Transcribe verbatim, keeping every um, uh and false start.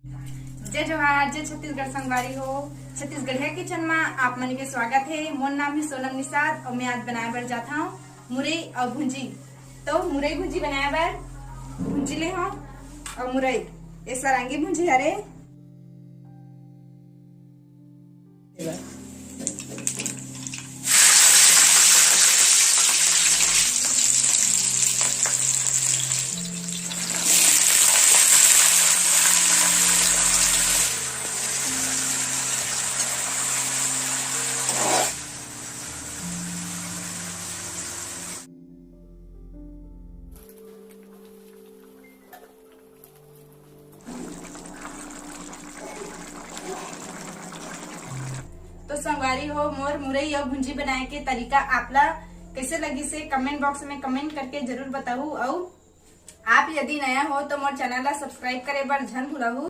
जय जोहार, जय छत्तीसगढ़ संगवारी हो। छत्तीसगढ़िया किचन मा आप मन के स्वागत हे। मोर नाम हे सोनम निषाद अउ मैं आज बनाए बर जात हव मुरई अउ भुंजी। तो मुरई भुंजी बनाए बर भुंजी ले हव अउ मुरई, ये सरांगी भुंजी हरे। तो संगवारी हो, मोर मुरई अउ भुंजी बनाए के तरीका आप ला कइसे लगिस हे, comment box में comment करके जरूर बताहू। अउ आप यदि नया हो तो मोर channel ला subscribe करे बर झन भुलाहू।